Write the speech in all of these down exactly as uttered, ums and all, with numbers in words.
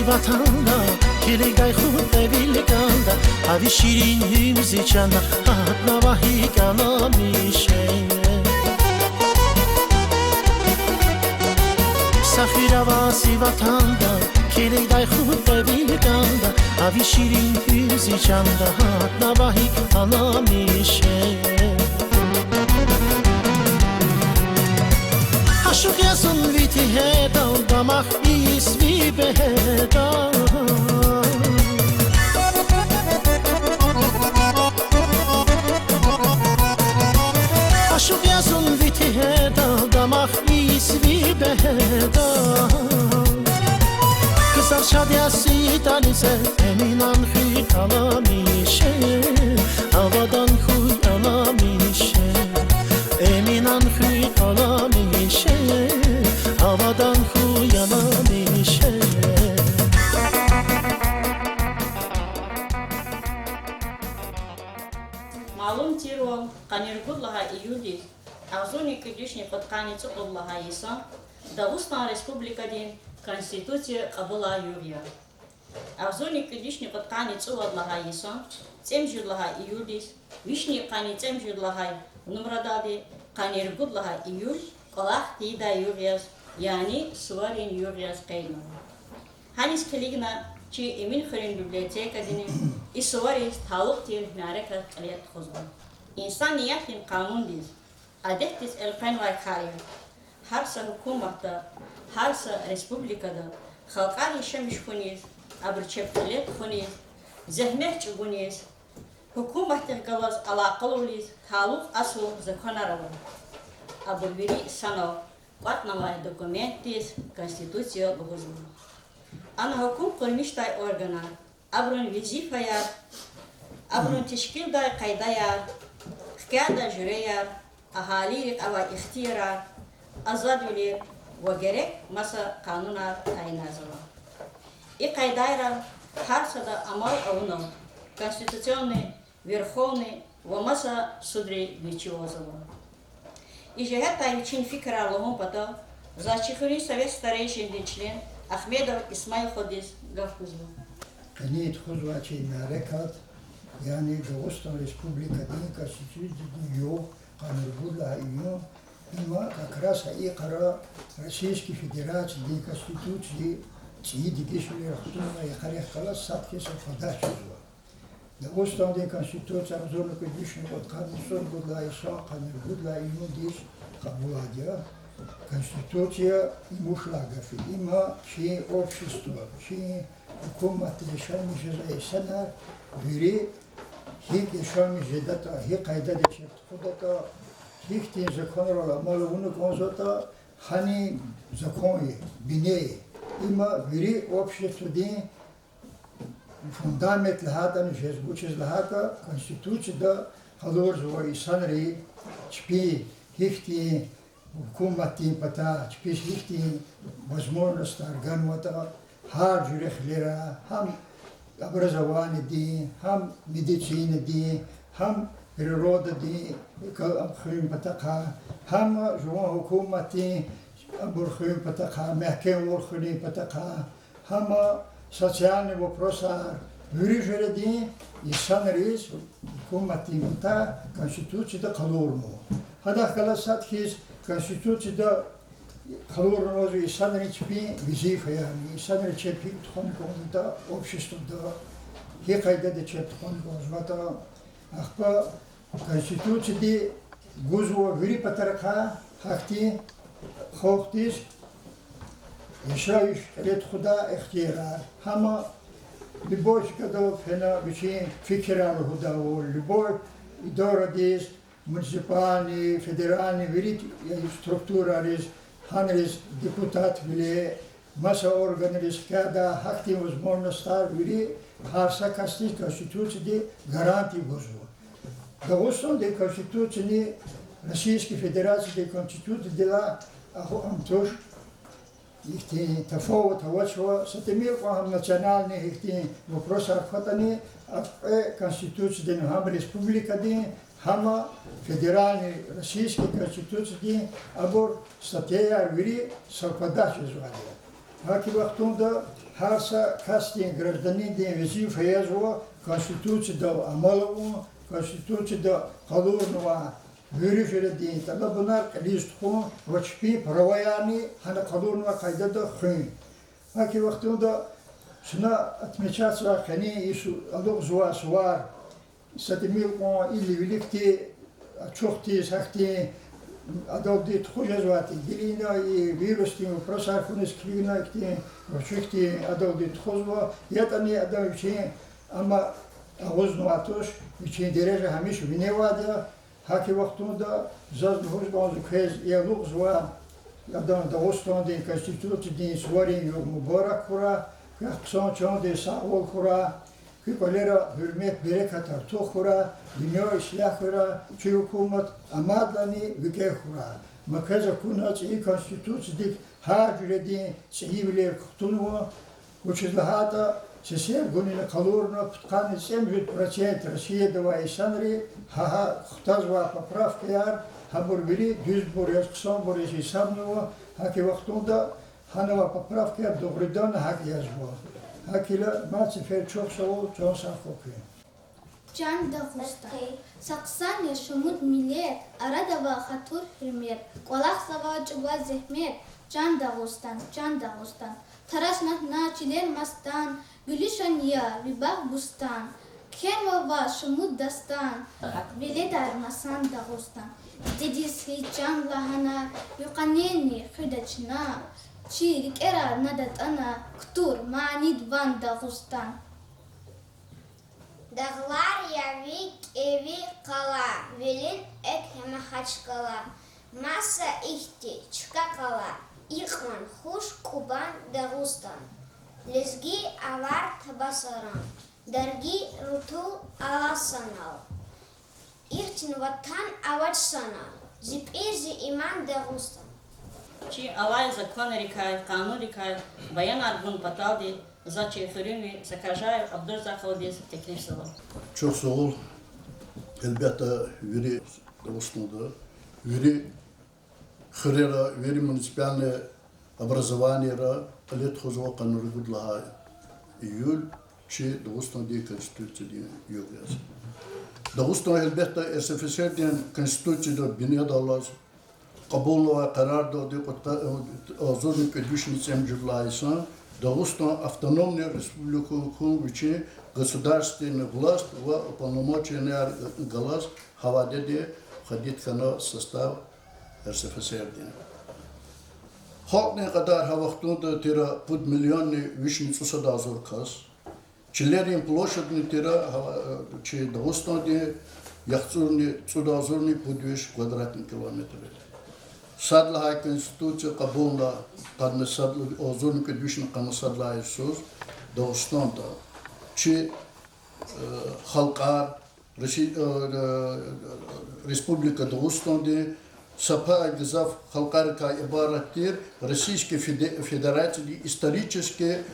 Ватанда килигдай хуп кьве вил кӀанда, а ви ширин гьуьлзи чанда, гьатнава гьикӀ аламише. Са хуьр ава зи ватанда, килигдай хуп кьве вил кӀанда, а ви ширин гьуьлзи чанда, гьатнава гьикӀ аламише. Ашукь я зун ви тегьердал, дамах ийиз ви бегьердал. Ашукь я зун ви тегьердал, дамах ийиз ви бегьердал. Ксар шад я зи тӀализе, Эминан хуьй аламише, авадан хуьй аламише. Эминан хуьй аламише, авадан хуьй аламише. Малум тирвал, къанни ругуд лагьай июлдиз агъзурни кӀуьд вишни кьудкъанни цӀукьуд лагьай йисан Дагъустан Республикадин Конституция кьабулай югъ я. Агъзурни кӀуьд вишни кьудкъанни цӀувад лагьай йисан цӀемуьжуьд лагьай июлдиз, вишни къанни цӀемуьжуьд лагьай нумрадалди къанни ругуд лагьай июль кӀвалах тийидай югъ яз, яни суварин югъ яз къейднава. Гьаниз килигна чи Эминхуьруьн библиотекадини и сувариз талукь тир мярекат кьиле тухузва. Инсаниятдин къанундиз, адетдиз элкъвенвай кар я. Гьар са гьукуматда, гьар са республикада халкьар яшамиш хьуниз, абуру чеб кьиле тухуниз, зегьмет чӀугуниз, гьукуматдихъ галаз алакъалувилиз талукь асул законар ава. Абур вири санал кӀватӀнавай документдиз Конституция лугьузва. Ана гьукум къурмишдай органар, абурун везифаяр, абурун тешкилдай къайдаяр, хкядай жуьреяр, агьалийрихъ авай ихтиярар, азадвилер ва герек маса къанунар тайинарзава. И къайдайрал гьар сада амал авунал Конституционный, Верховный ва маса судри вичивалзава. И жигьетдай вичин фикирар лугьун патал заз чи хуьруьн совет старейшиндин член Ахмедов Исмаил худиз гаф гузва. Къенин тухузвай чи мярекат, яни Дагъустан Республикадин Конституциядин югъ, къанни ругуд лагьай июнь, има как раз гьа йикъара Российский Федерациядин Конституция цӀийи дегишвилер хтунвай йикъарихъ галаз сад хьиз савкъадач жезва. Дагъустандин Конституция агъзурни кӀуьд вишни кьудкъанни цӀуругуд лагьай йисан къанни ругуд лагьай июндиз кьабулайди я. Конституция им вуч лагьай гаф я? Има чи общество, чи гьукуматда яшамиш жезвай инсанар вири гьикӀ яшамиш жедатӀа, гьи къайдада чеб тухудатӀа, гьихьтин законрал амал авуна кӀанзаватӀа, гьанин закон я, бине я. Има вири обществодин фундамент лагьайтӀани жезва, вучиз лагьайтӀа Конституцияда къалурзава инсанри чпи гьихьтин гьукуматдин патай, чпиз гьихьтин возможностьар ганватӀа, гьар жуьре хилера, гьам образованиедин, гьам медицинадин, гьам природадин хуьн патахъай, гьам жуван гьукуматдин абур хуьн патахъай, мягькемвал хуьнин патахъай, гьам социальный вопросар, вири жуьредин инсанриз гьукуматдин патай Конституцияда къалурнава. Гьадахъ галаз сад хьиз Конституцияда къалурнавазва инсанрин чпин везифаярни, инсанри чеб гьикӀ тухвана кӀанзаватӀа обществода, гьи къайдада чеб тухвана кӀанзаватӀа. Ахпа Конституцияди гузва вири патарихъай гьахьтин халкьдиз яшайиш кьиле тухудай ихтиярар. Гьам любой чкадал фена вичин фикирар лугьудайвал, любой идарадиз, муниципальный, федеральный вири структурариз, гьанриз депутатвиле, маса органриз хкядай гьахьтин возможностьар вири гьар са касдиз Конституцияди гарантия гузва. Дагъустандин Конституцияни Российский Федерациядин Конституциядилай ахъ-, ам туш, ихьтин тафават авачва, са тӀимил кьван гьам национальный ихьтин вопросар хьайитӀани, а кьве Конституциядин, гьам республикадин, гьам федеральный Российский Конституциядин, абур статьяяр вири совпадач жезвайди я. ГьакӀ и вахтунда Гьар са касдин, гражданиндин везифа язва Конституциядал амал авун, Конституцияда къалурнавай вири жуьредин тӀалабунар кьилиз тухун ва чпин праваярни гьана къалурнавай къайдада хуьн. Гьа и вахтунда чна отмечатьзавай къенин и су-, алукьзавай сувар, са тӀимил кьван, или виликди ачухдиз, гьахьтин адалди тухуз жезвай тир. Гила ина и вирусдин вопросар хьуниз килигна, ихьтин вичикдин адалди тухузва, ятӀани адан вичин, амма агъузнавай туш, вичин дережа гьамиша виневайди я. Гьа и вахтунда заз лугьуз кӀанзава квез, и алукьзавай адан, Дагъустандин Конституциядин суварин югъ мубарак хьурай, квехъ хъсан чандин сагъвал хьурай, куь кӀвалера гьуьрмет, берекат артух хьурай, дуьнья ислягь хьурай, чи гьукумат амайдалайни викӀегь хьурай. Ма квез акуна цӀийи Конституциядик гьар жуьредин цӀийивилер кутунва, вучиз лагьайтӀа сесер гунина къалурна пудкъанни цӀемуьжуьд процент Россияда авай инсанри, гьа, гьа хутазвай поправкаяр, гьабур вири дуьзбур яз, хъсанбур яз гьисабнава, гьа и вахтунда гьана авай поправкаяр дугъриданни гьакӀ язва. ГьакӀ хьайила, мад сефер чухсагъул, чан сагъ хьухь. Чан Дагъустан. Са хъсан я шумуд миллет, арада авай хатур-гьуьрмет, кӀвалахзава чӀугваз зегьмет, чан Дагъустан, чан Дагъустан. Тарашна на чилер мастан, гуьлуьшан я ви багъ-бустан, кхьенва ваз шумуд дастан, веледар масан Дагъустан. Дидедиз хьиз чан лагьана, юкъаненни хуьда чна, чи рикӀера на датӀана, кутур манид ван Дагъустан. Дагълар я ви кӀеви къала, вилин экв я Махачкъала, маса ихьтин чка къала, икьван хуш Кубань, Дагъустан. Лезги авар табасаран, дарги рутул алаз санал, ихьтин ватан авач санал, зи пӀир, зи иман Дагъустан. Чи алай законрикай, къанунрикай баянар гун паталди за чи хуьруьнви Сакаржаев Абдуразакъ халудиз теклифзава. Чухсагъул, гьелбетда, вири Дагъустанда, вири хуьрера, вири муниципальный образованийра кьиле тухузва къанни ругуд лагьай июль чи Дагъустандин Конституциядин югъ яз. Дагъустан, гьелбетда, РСФСРдин Конституцияда бинедаллаз кьабулнавай къарардалди кьудкъа-, агъзурни кӀуьд вишни цӀемуьжуьд лагьай йисан Дагъустан автономный республика хьун вичин государственный власть ва уполномоченныяр галаз гьа вядеда входить хьана в состав РСФСРдин. Халкьдин кьадар гьа вахтунда тир пуд миллионни вишни цӀусад агъзур кас. Чилерин площадьни тир, гьа, чи Дагъустандин яхцӀурни цӀуд агъзурни пуд виш квадратный километр. Сад лагьай Конституция кьабулна къанни сад, агъзурни кӀуьд вишни къанни сад лагьай йисуз Дагъустанда. Чи, э, халкьар, Росси-, э, э, Республика Дагъустандин са пай гзаф халкьарикай ибарат тир Российский Феде-, Федерациядин исторически,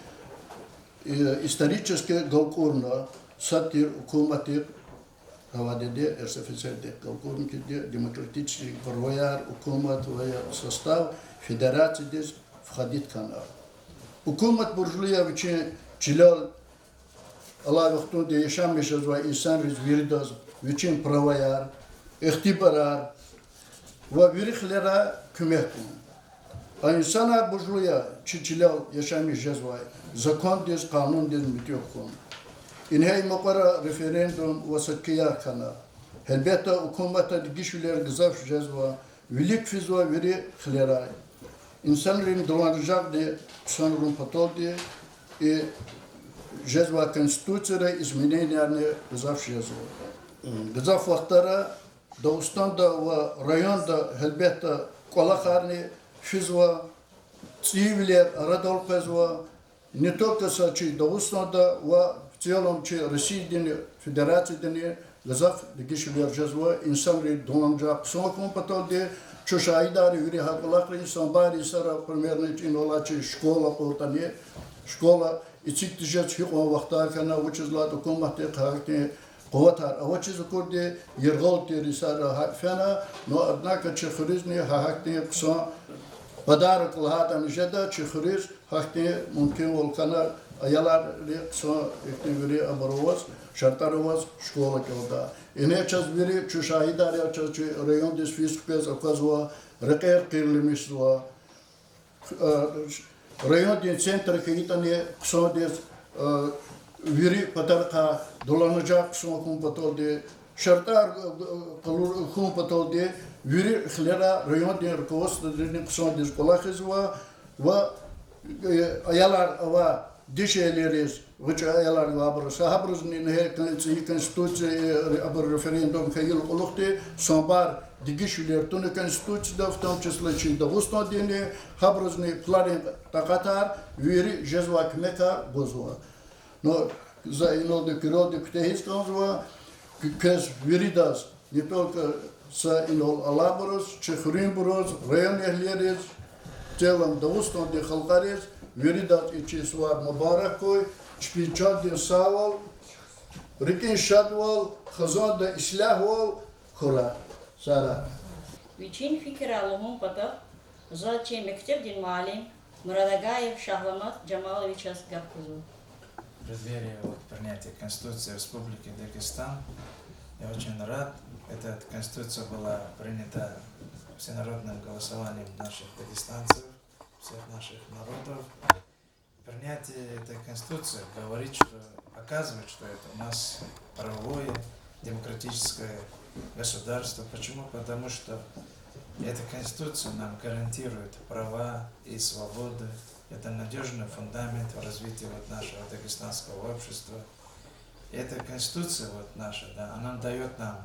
э, исторически галкӀурна сад тир гьукуматдихъ, гьа вядеда РСФСРдихъ галкӀурна хьайитӀа, демократический праваяр, гьукумат ва я состав федерациядиз входить хьана. Гьукумат буржлу я вичин чилел алай вахтунда яшамиш жезвай инсанриз виридаз вичин праваяр, ихтибарар ва вири хилера куьмек гун. А инсанар буржлу я чи чилел яшамиш жезвай, закондиз, къанундиз муьтӀуьгъ хьун. Ингье и мукьвара референдум ва садкаяр хьана. Гьелбетда, гьукуматда дегишвилер гзаф жезва, вилик физва вири хилерай. Инсанрин дуланажагъни хъсанарун паталди и жезвай Конституцияда изменениярни гзаф жезва. Гзаф вахтара Дагъустанда ва районда, гьелбетда, кӀвалахарни физва, цӀийивилер арадал къвезва, не только са чи Дагъустанда ва в целом чи Россиядин Федерациядани гзаф дегишвилер жезва инсанрин дуланажагъ хъсан хьун паталди. Чун шагьидар я вири гьа кӀвалахрин, са бязи йисара, примерно, инал алай чи школа кьуртӀани, школа эциг тежез гьикьван вахтар хьана, вучиз лагьайтӀа гьукуматдихъ гьахьтин къуватар авачиз акурди, яргъал тир йисара гьакӀ фена, но, однако, чи хуьруьзни гьа гьахьтин хъсан подарок лагьайтӀани жеда чи хуьруьз, Ахьтин мумкинвал хьана аялри хъсан ихьтин вири абур аваз, шартӀар аваз школа кӀелда. Ингье чаз вири чун шагьидар я, чаз чи райондиз физ хквез аквазва, рекьер къирламишзава. Э, райондин центр хьайитӀани хъсандиз, э, вири патарихъай дуланажагъ хъсан хьун паталди, шартӀар, э, къалур хьун паталди вири хилера райондин руководстводини хъсандиз кӀвалахзава ва, э, аялар ава дишегьлийриз, гъвечӀи аялар авайбуруз, гьабурузни ингье кон-, цӀийи Конституция, э, абур референдум хьайила кьулухъди самбар дегишвилер туна Конституцияда, в том числе чи Дагъустандини, гьабурузни пуларин такьатар, вири жезвай куьмекар гузва. Ну, за иналди куьрелди куьтягьиз кӀанзава, квез виридаз, не только са инал алайбуруз, чи хуьруьнбуруз, район эгьлийриз, в целом Дагъустандин халкьариз, виридаз и чи сувар мубарак хьуй, чпин чандин сагъвал, рикӀин шадвал, хизанда ислягьвал хьурай. Сара. Вичин фикирар лугьун патал за чи мектебдин муаллим Мурадагаев Шагьламаз Жамаловичаз гаф гузва. В преддверии вот принятия Конституции Республики Дагестан, я очень рад. Эта Конституция была принята всенародным голосованием наших дагестанцев, всех наших народов. Принятие этой Конституции говорит, что, показывает, что это у нас правовое, демократическое государство. Почему? Потому что эта Конституция нам гарантирует права и свободы. Это надёжный фундамент в развитии вот нашего дагестанского общества. Эта Конституция вот наша, да, она даёт нам,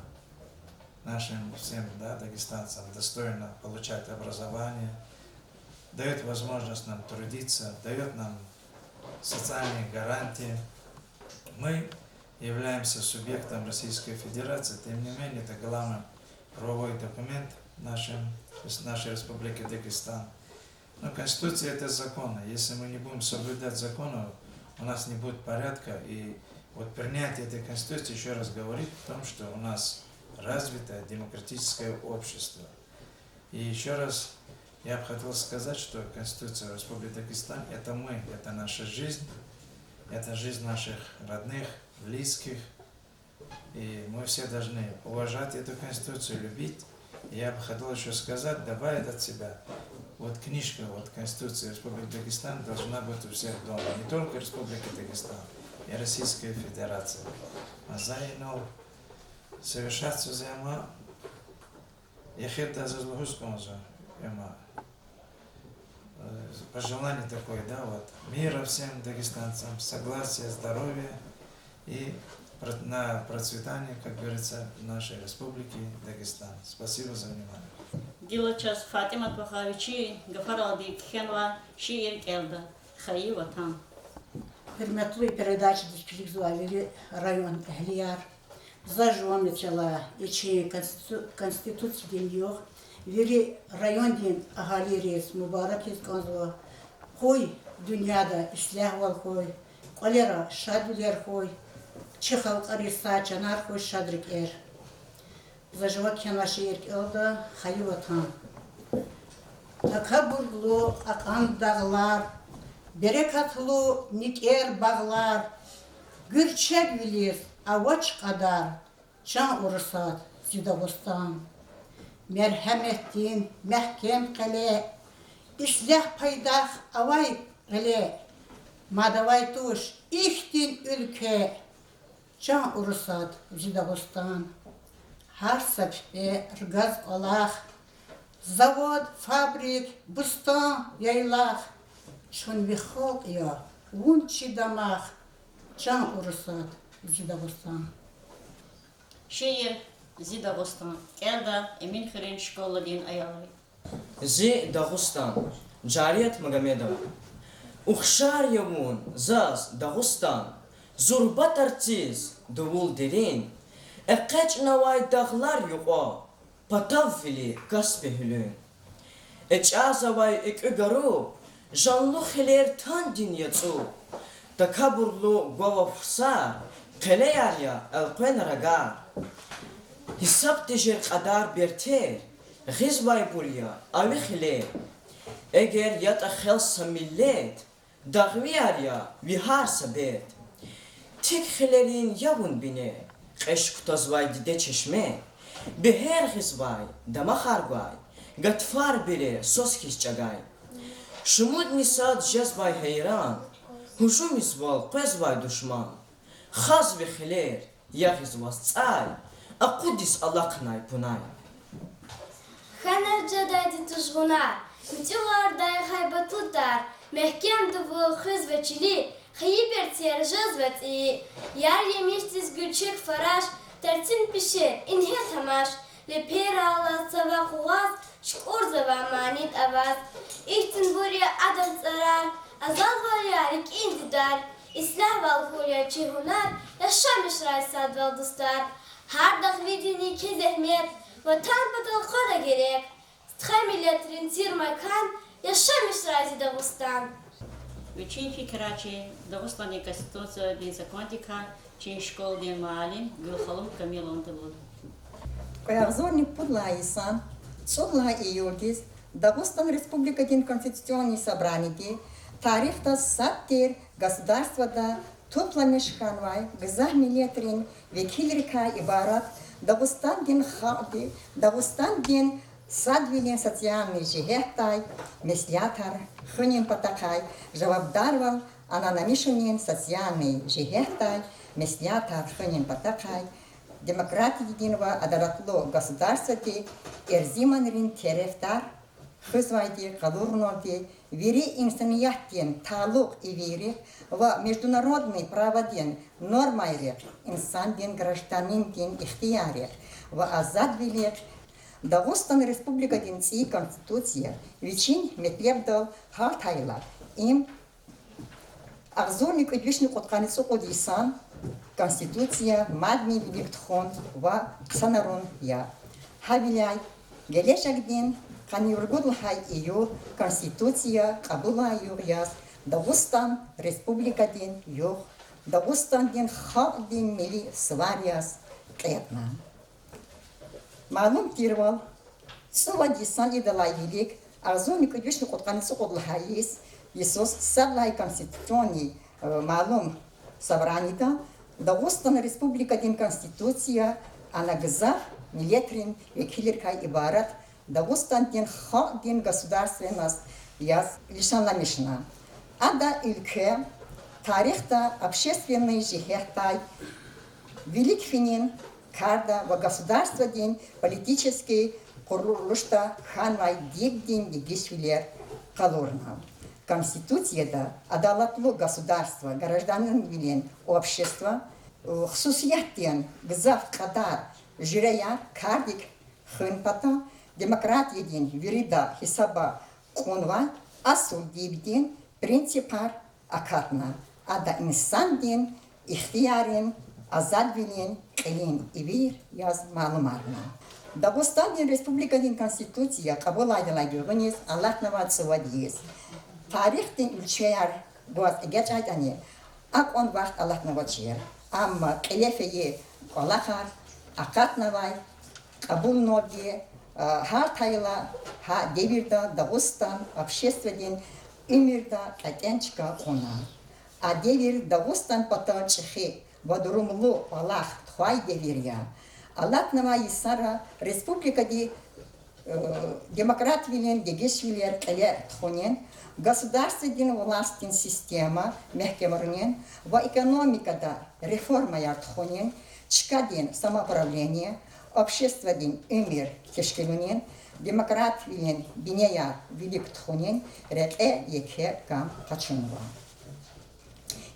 нашим всем, да, дагестанцам, достойно получать образование, даёт возможность нам трудиться, даёт нам социальные гарантии. Мы являемся субъектом Российской Федерации, тем не менее, это главный правовой документ нашим, нашей Республики Дагестан. Но Конституция — это законы. Если мы не будем соблюдать законы, у нас не будет порядка. И вот принятие этой Конституции ещё раз говорит о том, что у нас развитое демократическое общество. И ещё раз я бы хотел сказать, что Конституция Республики Дагестан — это мы, это наша жизнь, это жизнь наших родных, близких. И мы все должны уважать эту Конституцию, любить. И я бы хотел ещё сказать, добавить от себя. Вот книжка, вот Конституция Республики Дагестан должна быть у всех дома. Не только Республики Дагестан, и Российской Федерации. А за инал совершаться зема, эхирдай заз лугьуз кӀанзава, ама, э, пожелание такое, да, вот, мира всем дагестанцам, согласия, здоровья и про-, на процветание, как говорится, нашей Республики Дагестан. Спасибо за внимание. Гила чаз ФатӀимат ваха вичи гафаралди кхьенвай шиир кӀелда, Хайи ватан. Гьуьрметлу передачадиз килигзавай вири район эгьлияр, за жуван мецелай и чи конститу-, Конституциядин югъ вири райондин агьалийриз мубарак ийиз кӀанзава. Къуй дуьньяда ислягьвал хьуй, кӀвалера шадвилер хьуй, чи халкьариз сагъ чанар хьуй, шад рикӀер. За жува кхьенвай шиир кӀелда, Хайи ватан. Такабурлу кьакьан дагълар, берекатлу никӀер багълар, гуьрчегвилиз авач кьадар, чан Урусат, зи Дагъустан. Мергьеметдин мягькем къеле, ислягь пайдах авай гъиле, мад авай туш ихьтин уьлкве, чан Урусат, зи Дагъустан. Гьар са пипӀе ргаз кӀвалах, завод, фабрик, бустан, яйлах, чун ви халкь я, вун чи дамах, чан Урусат, зи Дагъустан. Шиир Зи Дагъустан кӀелда Эминхуьруьн школадин аялри. Зи Дагъустан. Жарият Магомедова. Ухшар я вун заз, Дагъустан, зурба тарциз, дувул дерин, экъечӀнавай дагълар юкьва, патаввили Каспи гьуьлуьн. ЭчӀазавай экуь гару, жанлу хилер тандин яцӀу, такабурлу гвай фусар, къелеяр я элкъвена рагар. Гьисаб тежер кьадар бертер, гъизвайбур я а ви хилер. Эгер ятӀа хел са миллет, Дагъвияр я ви гьар са берд, тик хилерин я вун бине, кьеж кутазвай диде чешме, бегьер гъизвай, дамахар гвай, гатфар бере сос хьиз чӀагай. Шумудни сад жезвай гьейран, гьужумизвал къвезвай душман. Хаз ви хилер, ягъиз ваз цӀай, акъудиз алахънай пунай. Хьанар жедайди тужгъунар, муьтӀуьгъардай гьайбатлу тар, мягькем дувул хуьзва чили, хайи берцер жезва цӀийи. Яр емишдиз гуьрчег фараш, тарцин пешер, ингье тамаш, лепейрал алаз цава къугъваз, чукӀурзава манид аваз. Ихьтинбур я адан цӀарар, азадвал я рикӀин дидар, ислягьвал хьуй я чи гьунар, яшамишрай садвал, дустар. Гьар дагъвидини еке зегьмет, Ватан патал къведа герек. Стха миллетрин сир-макан, яшамишрай зи Дагъустан. Вичин фикирар чи Дагъустандин Конституциядин закондикай чи школадин муаллим Гуьлханум Камиловнадиз лугьуда. Кьве агъзурни пуд лагьай йисан цӀуд лагьай июлдиз Дагъустан Республикадин Конституционный Собраниди тарихда сад тир государствода тупламиш хьанвай гзаф миллетрин векилрикай ибарат Дагъустандин халкьди Дагъустандин садвилин социальный жигьетдай меслятар хуьнин патахъай жавабдарвал ананмишунин, социальный жигьетдай меслятар хуьнин патахъай демократиядин ва адалатлу государстводин эрзиманрин терефдар хуьзвайди къалуруналди, вири инсаниятдин талукь ивийрихъ ва международный праводин нормайрихъ инсандин, гражданиндин ихтияррихъ ва азадвилихъ Дагъустан Республикадин цӀийи Конституция вичин метлебдал гьалтайла, им агъзурни кӀуьд вишни кьудкъанни цӀукьуд йисан Конституция мадни вилик тухун ва хъсанарун я. Гьавиляй гележегдин къанни ругуд лагьай июль Конституция кьабулай югъ яз Дагъустан Республикадин югъ, Дагъустандин халкьдин милли сувар яз кьетӀна. Малум тирвал, цӀувад йисан идалай вилик агъзурни кӀуьд вишни кьудкъанни цӀукьуд лагьай йис, йисуз сад лагьай конституционный, э, малум собранида Дагъустан Республикадин Конституция ана гзаф миллетрин векилрикай ибарат Дагъустандин халкьдин государственность яз лишанламишна. Ада уьлкве тарихда общественный жигьетдай вилик финин карда ва государстводин политический къурулушда хьанвай дибдин дегишвилер къалурна. Конституцияда адалатлу государство, гражданвилин общество, хсусиятдин гзаф кьадар жуьреяр кардик хуьн патал, демократиядин вирида гьисаба кьунвай асул дибдин принципар акатна. Ада инсандин ихтияррин, азадвилин кьилин ивир яз малумарна. Дагъустандин Республикадин Конституция кьабулайдалай гуьгъуьниз алатнава цӀувад йис. Тарихдин уьлчвеяр гваз эгечӀайтӀани, акьван вахт алатнавачир. Амма кьиле фейи кӀвалахар акъатнавай, кьабулналди, а, гьалтайла гьа девирда Дагъустан обществодин уьмуьрда кьетӀен чка кьуна. А девир Дагъустан патал чӀехи ва дурумлу кӀвалах тухвай девир я. Алатнавай йисара республикади демократвилин дегишвилер кьиле тухунин, государстводин властдин система мягькемарунин ва экономикада реформаяр тухунин, чкадин самоуправление, обществодин уьмуьр тешкилунин, демократвилин бинеяр вилик тухунин рекье еке гам къачунва.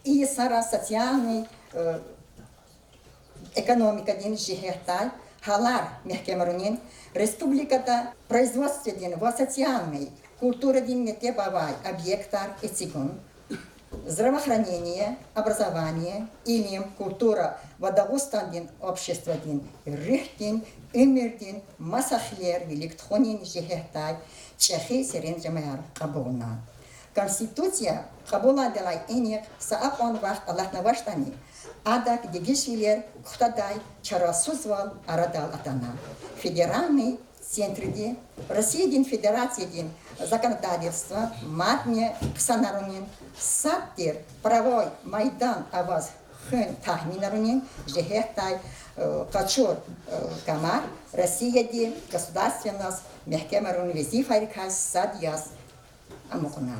И йисара социальный, э, экономикадин жигьетдай гьалар мягькемарунин, республикада производстводин ва социальный, культурадин метлеб авай объектар эцигун, здравоохранение, образование, илим, культура ва Дагъустандин обществодин руьгьдин, уьмуьрдин маса хилер вилик тухунин жигьетдай чӀехи серенжемаяр кьабулна. Конституция кьабулайдалай инихъ са акьван вахт алатнавачтӀани, адак дегишвилер кутадай чарасузвал арадал атана. Федеральный Центриди Россиядин Федерациядин законодательство мадни хъсанарунин сад тир правовой майдан аваз хуьн тахминарунин жигьетдай, э, къачур, э, камар Россияди государственность мягькемарун везифайрикай сад яз амукьна.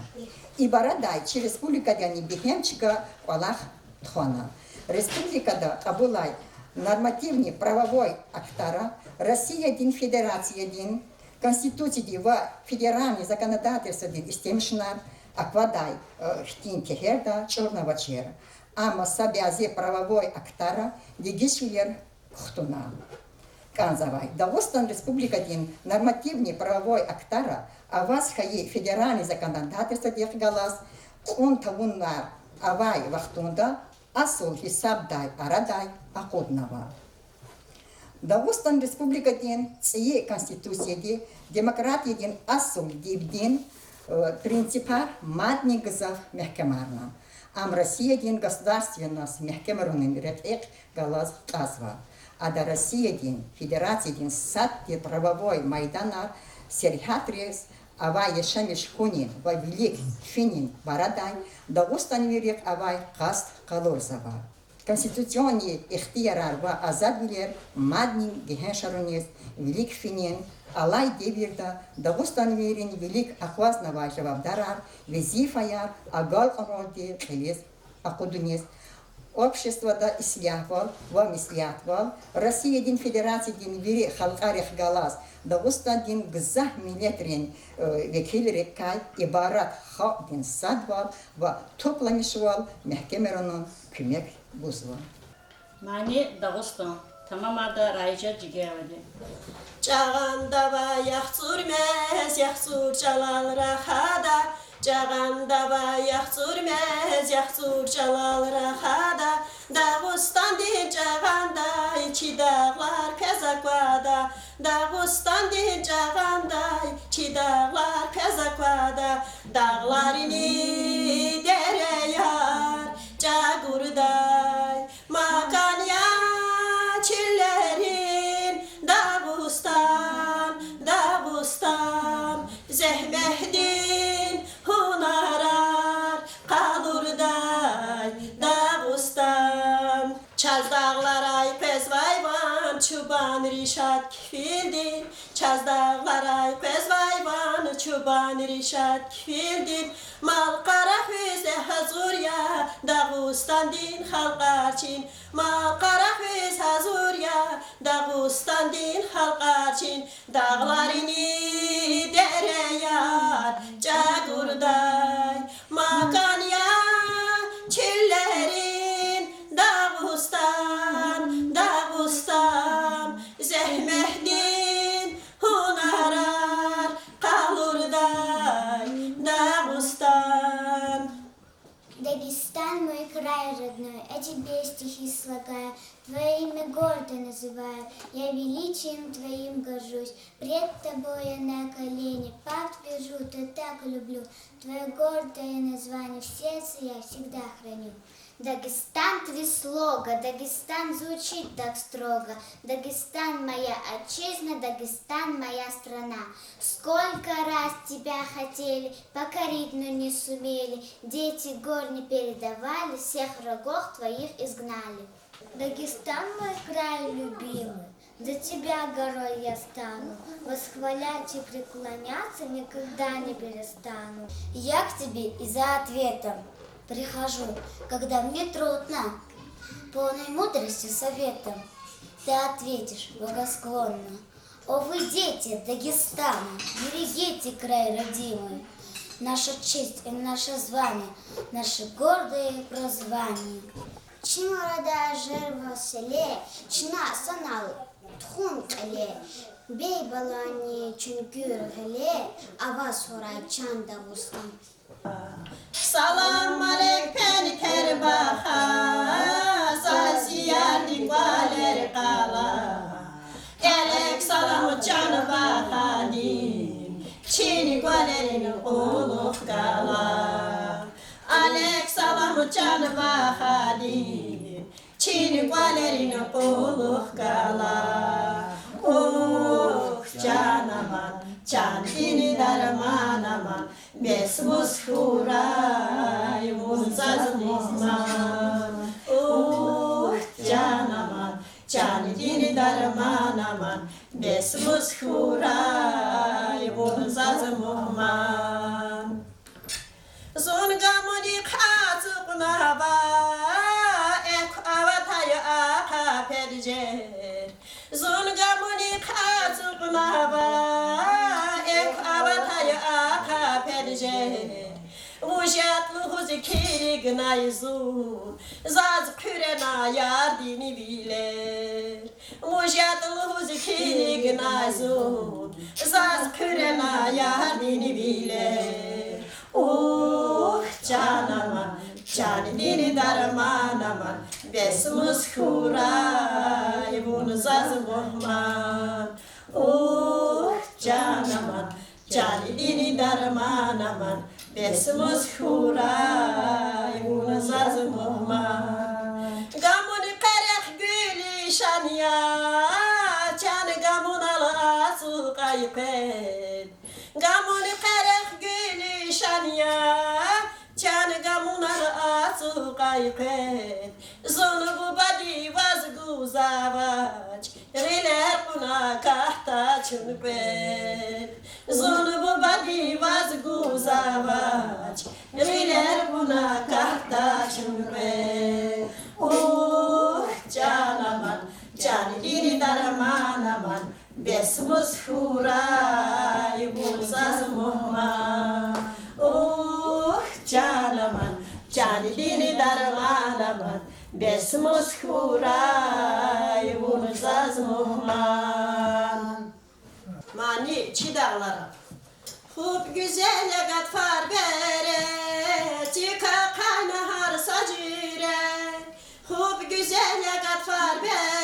И барадай чи республикадани бегьем чка кӀвалах тухвана. Республикада кьабулай нормативни правовой актара Россиядин Федерациядин Конституцияди ва федеральный законодательстводин истемишунар аквадай, э, хьтин тегьерда чӀурнавачир. Амма са бязи правовой актара дегишвилер кухтуна кӀанзавай. Дагъустан Республикадин нормативни правовой актара аваз хьайи федеральный законодательстводихъ галаз кьун тавунар авай вахтунда асул гьисабдай арадай акъуднава. Дагъустан Республикадин цӀийи Конституцияди демократиядин асул дибдин, э, принципар мадни гзаф мягькемарна. Ам Россиядин государственность мягькемарунин рекьихъ галаз кьазва. Ада Россиядин Федерациядин сад тир правовой майданар сергьятриз авай яшамиш хьунин ва вилик финин барадай дагъустанвийрихъ авай къаст къалурзава. Конституционный ихтиярар ва азадвилер мадни гегьеншаруниз вилик финин, алай девирда дагъустанвийрин вилик акъвазнавай жавабдарар, везифаяр агалкьунралди кьилиз акъудуниз, обществода ислягьвал ва меслятвал, Россиядин Федерациядин вири халкьарихъ галаз Дагъустандин гзаф миллетрин, э, векилрикай ибарат халкьдин садвал ва тупламишвал мягькемарунин куьмек гузва. Мани Дагъустан. Тамамарда Раижа Жигеевади. Жагъандавай яхцӀур мез, яхцӀур чӀалал рахада, жагъандавай яхцӀур мез, яхцӀур чӀалал рахада, Дагъустандин жагъандай чи дагълар квез аквада, Дагъустандин жагъандай чи дагълар квез аквада, дагъларини дереяр чӀагурдай макан я чилерин Дагъустан, Дагъустан, зегьметдин гьунарар къалурдай Дагъустан. Чаз дагъларай къвезвай ван чубан Ришат кфилдин, чаз дагъларай къвезвай ван чубан Ришат кфилдин, мал-къара хуьз гьазур я Дагъустандин халкьар чин, мал-къара хуьз гьазур я Дагъустандин халкьар чин, дагъларини дереяр чӀагурдай макан я чилерин Дагъустан, Дагъустан, зегьметдин гьунарар къалурдай Дагъустан. Дагестан, мой край родной, о тебе стихи слагаю, твоё имя гордо называю, я величием твоим горжусь, пред тобой я на колени, пап, твержу, то так люблю, твоё гордое название в сердце я всегда храню. Дагестан, три слога, Дагестан звучит так строго, Дагестан, моя отчизна, Дагестан, моя страна. Сколько раз тебя хотели покорить, но не сумели, дети гор не передавали, всех врагов твоих изгнали. Дагестан, мой край любимый, за тебя горой я стану, восхвалять и преклоняться никогда не перестану. Я к тебе и за ответом прихожу, когда мне трудно, полной мудрости советом ты ответишь благосклонно. О, вы, дети Дагестана, берегите край родимый, наша честь и наше звание, наше гордое прозвание. Чна арадай жервал селе, чна санал тухун кьиле, бей балани чуьнгуьр гъиле, аваз хьурай чан Дагъустан. Салам алейк, пенкер баха, заз зи ярдин кӀвалер къала. Алейк салам чан бахадин, чини кӀвалерин кьулухъ гала. Алейк салам чан бахадин, чини кӀвалерин кьулухъ гала. Ух, чан Чандин дарман аман, бес мус хьурай вун заз мугьман. Ух, чан аман, чандин дарман аман, бес мус хьурай вун заз мугьман. Зун гамунихъ ацукьнава, экв аватая ахъа пер жер. Зун гамунихъ ацукьнава, экв аватая ахъа пер жер. Вуж ятӀа лугьуз килигнай зун, заз хъуьрена ярдин вилер. Вуж ятӀа лугьуз килигнай зун, заз хъуьрена ярдин вилер. Ух, чан аман, чандин дарман аман, бес мус хьурай вун заз мугьман. Ух, чан аман, чандин дарман аман, бес мус хьурай вун заз мугьман. Гамуни къерех гуьлуьшан я, чан гамунал ацукьай къвед. Гамуни къерех гуьлуьшан я, чан гамунал ацукьай къвед. Зун бубади ваз гузвач, гъилер кьуна катда чун къвед. Зун бубади ваз гузвач, гъилер кьуна катда чун къвед. Ух, чан аман, чандин дарман аман, бес мус хьурай вун заз мугьман. Ух, чан аман, чандин дарман аман, бес мус хьурай вун заз мугьман. Мани: Чи дагълара. Хупӏ, гуьзел я гатфар бере, цуьк ахъайна гьар са жуьре. Хупӏ, гуьзел я гатфар бере,